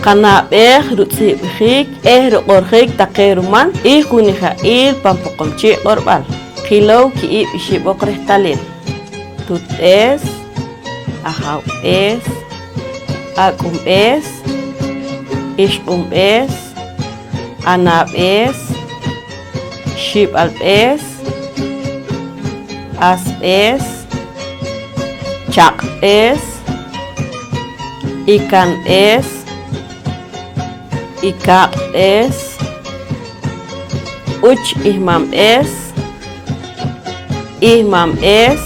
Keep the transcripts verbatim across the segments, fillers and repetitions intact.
Qanab'eej rutz'ihb'jiik eh ruq'orjiik taqe ruman i junija'il pan Poqomchi' q'orb'al. Qilow ki'ib' ixib' oq rehtalil: tuutb'ees, ajaawb'ees, ak'unb'ees, ixq'unb'ees, anab'ees, xib'alb'ees, asb'ees, chaq'b'ees, ikanb'ees, ikaq'b'ees, uch'ihmanb'ees, ihmanb'ees,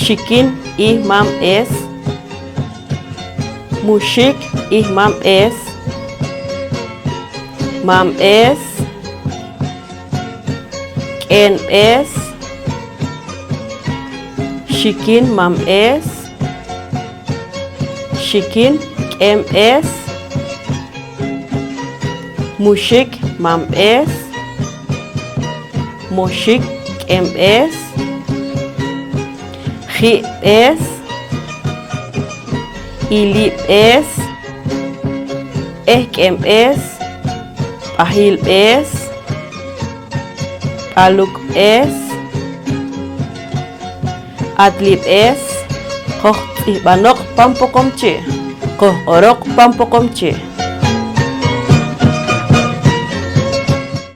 xikin ihmanb'ees, muxik ihmanb'ees, manb'ees, k'enb'ees, xikin manb'ees, xikin k'enb'ees, muxik manb'ees, moxik k'enb'ees, ji'b'ees, ilib'ees, ehk'enb'ees, b'ahilb'ees, b'alukb'ees, atlib'ees. Qojtz'ihb'anoq pan Poqomchi', qojq'oroq pan Poqomchi'.